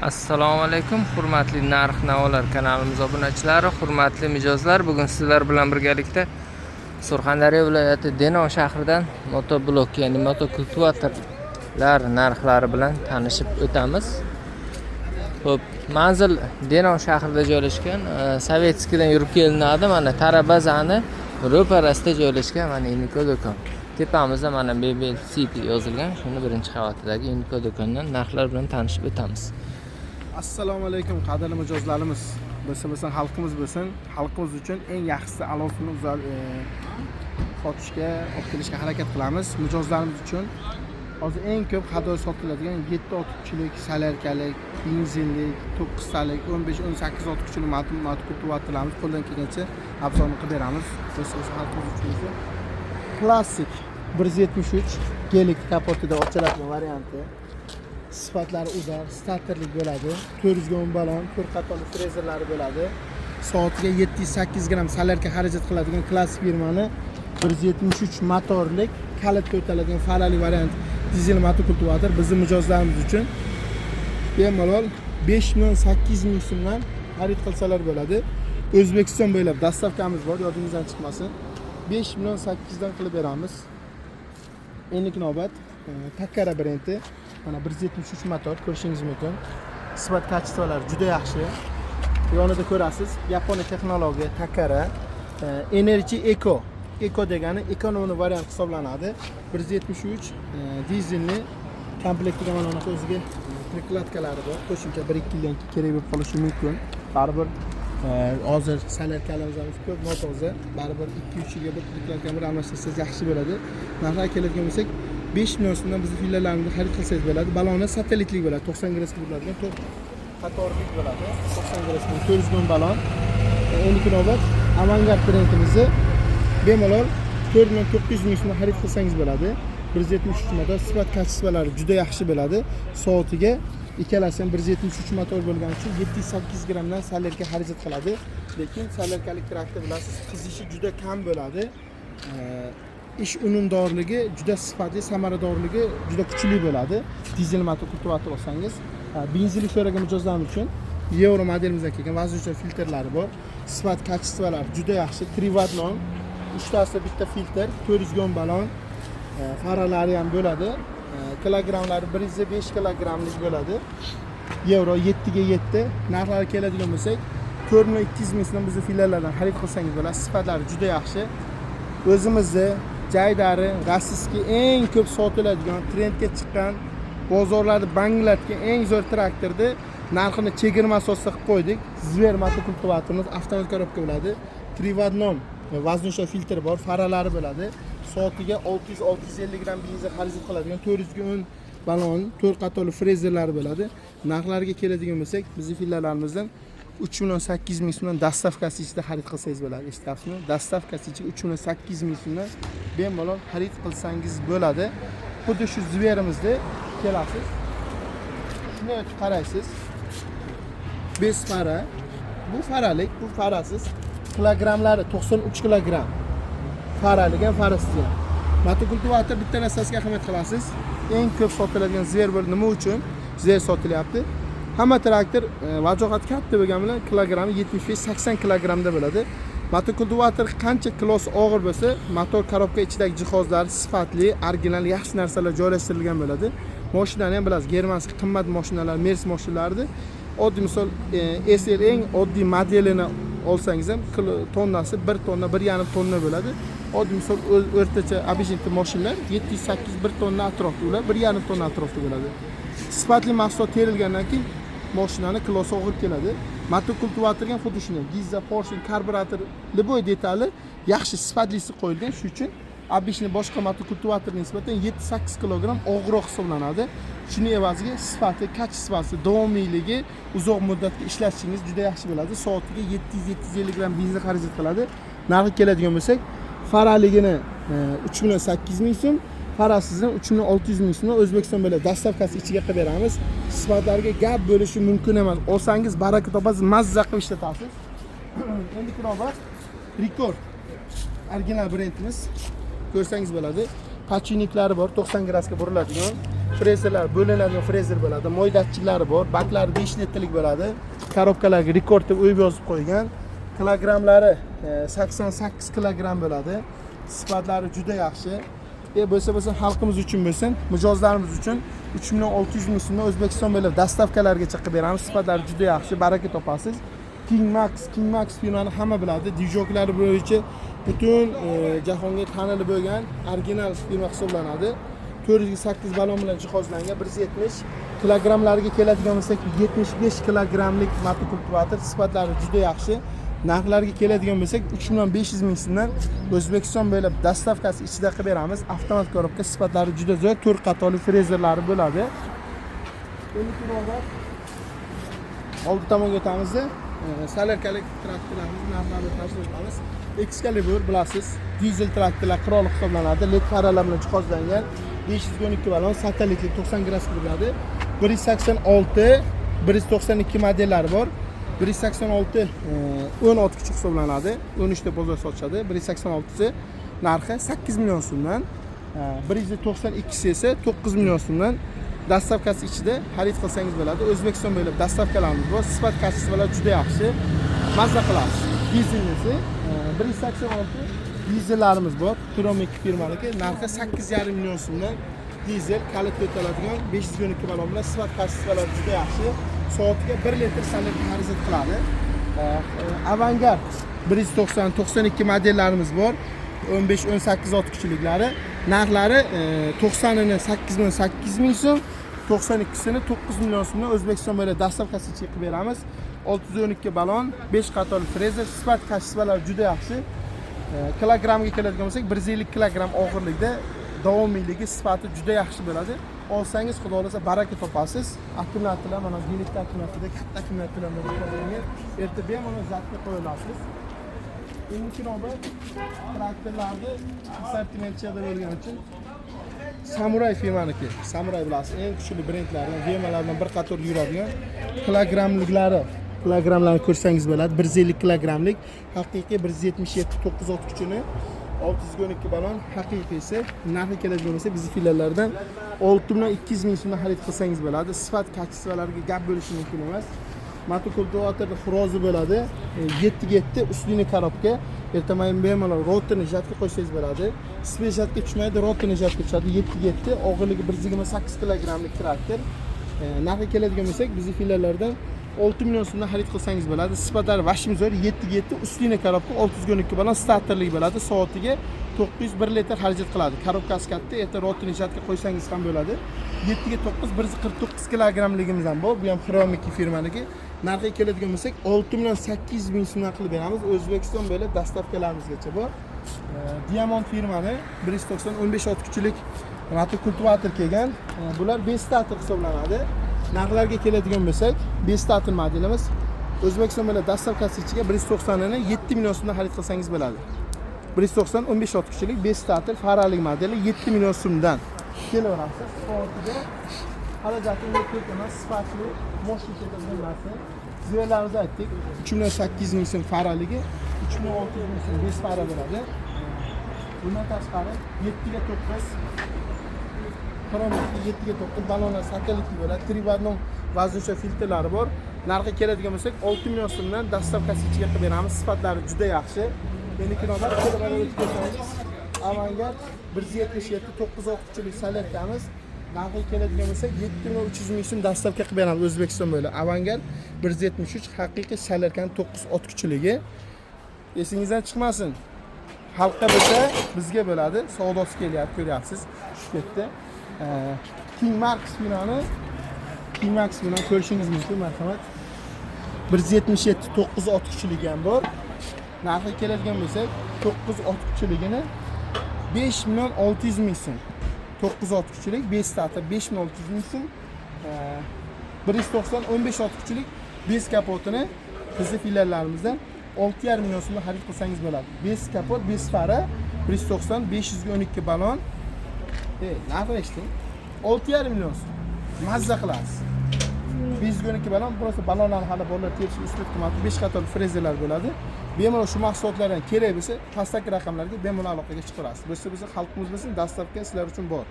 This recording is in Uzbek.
Assalomu alaykum, hurmatli Narx Navolar kanalimiz obunachilari, hurmatli mijozlar. Bugun sizlar bilan birgalikda Surxondaryo viloyati Denov shahridan motoblok, ya'ni motokultivatorlar narxlari bilan tanishib o'tamiz. Xo'p, manzil Denov shahrida joylashgan, Sovetskiydan yurib kelinadi. Mana Tarabazani ro'parasida joylashgan mana Iniko do'kon. Tepamizda mana Mebel City yozilgan, shuni birinchi qavatidagi Iniko do'kondan narxlar bilan tanishib o'tamiz. Assalomu alaykum, qadrli mijozlarimiz bo'lsin, bo'lsin, xalqimiz bo'lsin. Xalqimiz uchun eng yaxshisi, a'losini sotishga, olib kelishga harakat qilamiz. Mijozlarimiz uchun hozir eng ko'p xato sotiladigan 7 ot kuchlik solyarkalik, benzinlik, 9 talik, 15, 18 ot kuchli motokultivatorlarimiz qo'ldan kelgancha arzon qilib beramiz. Bo'lsin, bo'lsin, xalqimiz uchun bo'lsin. Klassik 173 Gelik kapotida ochiladigan varianti, sifatlari uzoq, starterlik bo'ladi, 410 balon, to'rt qatorli frezerlari bo'ladi. Soatiga 708 gramm solyarka xarajat qiladigan klassik firmani 173 motorlik, kalitda o'taladigan farali variant dizel motokultivator bizni mijozlarimiz uchun bemalol 5 million 800 ming so'mdan xarid qilsalar bo'ladi. O'zbekiston bo'ylab доставка miz bor, yodingizdan chiqmasin. 5 million 800 dan qilib beramiz. Endigi navbat Takara brendi, mana 173 motor, ko'rishingiz mumkin, sifat качество lari juda yaxshi. Yonida ko'rasiz, Yaponiya texnologiya Takara Energy Eco. Eco degani экономный variant hisoblanadi. 173 dizelni komplektiga mana bunaqa o'ziga прокладка lari bor qo'shimcha, 1-2 yildan keyin kerak bo'lib qolishi mumkin. Baribir hozir solyarkalarimiz ko'p notoza, baribir 2-3 yilga bir прокладка ni bir almashtirsangiz yaxshi bo'ladi. Narxiga keladigan bo'lsak, 5 million so'mdan bizni filiallarimizda xarid qilsangiz bo'ladi. Baloni satellitlik bo'ladi, 90 gradusga buriladigan, to'rt qatorlik bo'ladi, 90 gradus, 410 balon. Endigi navbat Avangard brendimizni bemalol 4 million 900 ming so'mdan xarid qilsangiz bo'ladi. 173 motor, sifat качество lari juda yaxshi bo'ladi. Soatiga ikkalasi ham 173 motor bo'lgani uchun 708 grammdan solyarka xarajat qiladi. Lekin solyarkalik traktor, bilasiz, qizishi juda kam bo'ladi. Ish unumdorligi juda sifatli, samaradorligi juda kuchli bo'ladi dizel motokultivator olsangiz. Benzinlik so'ragan mijozlar uchun yevro modelimizdan kelgan воздушный filtrlari bor, sifat качество lari juda yaxshi. Три в одном, uchtasi bitta filtr, 410 balon, faralari ham bo'ladi. Kilogrammlari 105 kilogrammlik bo'ladi. Yevro 7ga 7. Narxlari keladigan bo'lsak, 4 million 200 ming so'mdan bizni filiallardan xarid qilsangiz bo'ladi. Sifatlari juda yaxshi. O'zimizni jaydari, российский eng ko'p sotiladigan, trendga chiqqan, bozorlarda banglatgan eng zo'r traktorni narxini chegirma asosida qilib qo'ydik. Zver motokultivatorimiz avtomat коробка bo'ladi, три в одном воздушный filtr bor, faralari bo'ladi. Soatiga 600-650 gramm benzin xarajat qiladigan, 410 balon, to'rt qatorli frezerlari bo'ladi. Narxlariga keladigan bo'lsak, bizni filiallarimizdan 3 million 800 ming so'mdan доставка si ichida xarid qilsangiz bo'ladi. Eshityapsizmi? Доставка si ichida 3 million 800 ming so'mdan bemalol xarid qilsangiz bo'ladi. Xuddi shu Zverimizda kelasiz, shunday o'tib qaraysiz, без fara, bu faralik, bu farasiz. Kilogrammlari 93 kilogramm, faralik ham, farasiz ham motokultivator. Bitta narsasiga ahamiyat qilasiz: eng ko'p sotiladigan Zver bo'ldi. Nima uchun Zver sotilyapti? Hamma traktor vajohati katta bo'lgani bilan kilogrammi 75-80 kilogrammda bo'ladi. Motokultivator qancha kilosi og'ir bo'lsa, motor, коробка ichidagi jihozlar sifatli, original, yaxshi narsalar joylashtirilgan bo'ladi. Moshinani ham bilasiz, германский qimmat moshinalar, Mers moshinalarni oddiy misol SL eng oddiy modelini olsangiz ham tonnasi 1 tonna, 1,5 tonna bo'ladi. Oddiy misol o'rtacha обычный moshinalar 708, 1 tonna atrofida, ular 1,5 tonna atrofida bo'ladi. Sifatli mahsulot terilgandan keyin moshinani kilosi og'ir keladi. Motokultivatorga ham xuddi shunday: gilza, поршень, karburator, любой detali yaxshi, sifatlisi qo'yilgan. Shuning uchun обычный boshqa motokultivatorga nisbatan 7-8 kilogramm og'irroq hisoblanadi. Shuni evaziga sifati, качество si, davomiyligi, uzoq muddatga ishlatishingiz juda yaxshi bo'ladi. Soatiga 700-750 gramm benzin xarajat qiladi. Narxi keladigan bo'lsak, faraligini 3 million 800 ming so'm, farasizini 3 million 600 ming so'mdan O'zbekiston bo'ylab доставка si ichiga qilib beramiz. Sifatlariga gap bo'lishi mumkin emas. Olsangiz, baraka topasiz, mazza qilib ishlatasiz. Endigi navbat Rekord original brendimiz, ko'rsangiz bo'ladi. Подшипник lari bor, 90 gradusga buriladigan. Frezerlar bo'linadigan frezer bo'ladi. Moy datchiklari bor, baklari 5 litrlik bo'ladi. Korobkalarga rekord deb o'yib yozib qo'ygan. Kilogrammlari 88 kilogramm bo'ladi. Sifatlari juda yaxshi. Bo'lsa xalqimiz uchun bo'lsin, mijozlarimiz uchun 3 million 600 ming so'mdan O'zbekiston bo'ylab доставка largacha qilib beramiz. Sifatlari juda yaxshi, baraka topasiz. King Max, King Max firmani hamma biladi. Движок lari bo'yicha butun jahonga tanilib bo'lgan original firma hisoblanadi. 408 balon bilan jihozlangan, 170 kilogrammlarga keladigan bo'lsak, 75 kilogrammlik motokultivator, sifatlari juda yaxshi. Narxlarga keladigan bo'lsak, 3 million 500 ming so'mdan O'zbekiston bo'ylab доставка si ichida qilib beramiz. Avtomat korobka, sifatlari juda zo'r, 4 qatorli frezerlari bo'ladi. Endi navbat oldi tomonga o'tamiz. Solyarkalik traktorlarimiz narxlarini tashkil qilamiz. Excalibur bilasiz, dizel traktorlar qiroli hisoblanadi. LED faralar bilan jihozlangan. 512 balon, satellitlik 90 gradus bo'ladi. 186, 192 modellari bor. 186 10 ot kuchi hisoblanadi. 13 ta bozor sotishadi. 186 narxi 8 million so'mdan. 192 esa 9 million so'mdan. Доставка si ichida xarid qilsangiz bo'ladi. O'zbekiston bo'ylab доставка larimiz bor. Sifat качество lar juda yaxshi. Mazza qilasiz. Dizelnisi 186 dizellarimiz bor. Promik firmaniki. Narxi 8,5 million so'mdan. Dizel kalit ko'taradigan 512 balon bilan, sifat качество lari juda yaxshi. Soatiga 1 litr solyarka xarajat qiladi. Avangard 190, 92 modellarimiz bor. 15, 18 ot kuchliklari. Narxlari 90ini 8 million 8 ming so'm, 92sini 9 million so'mdan O'zbekiston bo'ylab доставка si qilib beramiz. 612 balon, 5 qatorli frezer, sifat качество lari juda yaxshi. Kilogrammga keladigan bo'lsak, 150 kilogramm og'irlikda, davomiyligi, sifati juda yaxshi bo'ladi. Olsangiz, xudo xohlasa, baraka topasiz. Akkumulyatorlar mana Gelikda akkumulyatorda katta akkumulyatorlar bilan jihozlangan. Erta bemalol zakka qo'ya olasiz. Endiki navbat traktorlarni assortimentchada bo'lgani uchun Samuray firmaniki. Samuray bilasiz, eng kuchli brendlardan, firmalardan bir qator yuradigan kilogrammliklari. Kilogrammlarni ko'rsangiz bo'ladi. 150 kilogrammlik haqiqiy 177 9 ot kuchini 612 balon haqiqiysi. Narxi keladigan bo'lsa, bizni filiallardan 6 million 200 ming so'mdan xarid qilsangiz bo'ladi. Sifat качество lariga gap bo'lishi mumkin emas. Motokultivatorni xo'rozi bo'ladi. 7 ga 7 усиленный korobka. Ertaman bemalol rotorni жатка qo'ysangiz bo'ladi. Спецжатка tushmaydi, rotorni жатка tushadi. 7 ga 7, og'irligi 128 kilogrammlik traktor. Narxi keladigan bo'lsak, bizni filiallardan 6 million so'mdan xarid qilsangiz bo'ladi. Sifatlari вообще zo'r, 7 ga 7 усиленный korobka, 612 balon, starterlik bo'ladi. Soatiga 901 litr xarajat qiladi. Korobkasi katta, erta rotorni жатка qo'ysangiz ham bo'ladi. 7 ga 9, 149 kilogrammligimiz ham bor. Bu ham Xromiki firmaniki. Narxiga keladigan bo'lsak, 6 million 800 ming so'mdan qilib beramiz. O'zbekiston bo'ylab доставка larimizgacha bor. Diamond firmani 190 15 ot kuchlik motokultivator kelgan. Bular 5 starter hisoblanadi. Narxlarga keladigan bo'lsak, 5 starter modelimiz O'zbekiston bo'ylab доставка si ichiga 190 ini 7 million so'mdan xarid qilsangiz bo'ladi. 190 15 ot kuchlik 5 starter faralik modeli 7 million so'mdan kelaverasiz. Soatiga xarajati unga ko'p emas, sifatli, мощный ketadigan narsa. Zverlarimizni aytdik, 3 million 800 ming so'm faraligi, 3 million 600 ming so'm 5 fara bo'ladi. Bundan tashqari 7 ga 9 Xromiki 7 ga 9 balonlar satellitli bo'ladi. 3 в одном воздушный filtrlari bor. Narxi keladigan bo'lsak, 6 million so'mdan доставка si ichiga qilib beramiz. Sifatlari juda yaxshi. Endiki navbat kelib o'tib ko'rsangiz, Avangard 177 9 ot kuchlik solyarkamiz. Narxi keladigan bo'lsak, 7 million 300 ming so'm доставка qilib beramiz O'zbekiston bo'ylab. Avangard 173 haqiqiy solyarkani 9 ot kuchligi. Esingizdan chiqmasin. Xalqqa bo'lsa, bizga bo'ladi. Savdosi kelyapti, ko'ryapsiz. Tushib ketdi. King Max binoni, King Max bilan ko'rishingiz mumkin, marhamat. 177 9 ot kuchligi ham bor. Narxi keladigan bo'lsak, 9 ot kuchligini 5 million 600 ming so'm. 9 ot kuchlik 5 starter 5 million 600 ming so'm. 190 15 ot kuchlik 5 kapotini bizni filiallarimizdan 6,5 million so'mga xarid qilsangiz bo'ladi. 5 kapot, 5 fara, 190 512 balon. Narxini eshiting. 6,5 million so'm. Mazza qilasiz. 512 balon, просто balonlarni hali bolalar terish uslub qilmabdi. 5 qator frezerlar bo'ladi. Bemalol shu mahsulotlardan kerak bo'lsa, pastdagi raqamlarga bemalol aloqaga chiqaverasiz. Bo'lsa bo'lsa xalqimiz bilsin, доставка sizlar uchun bor.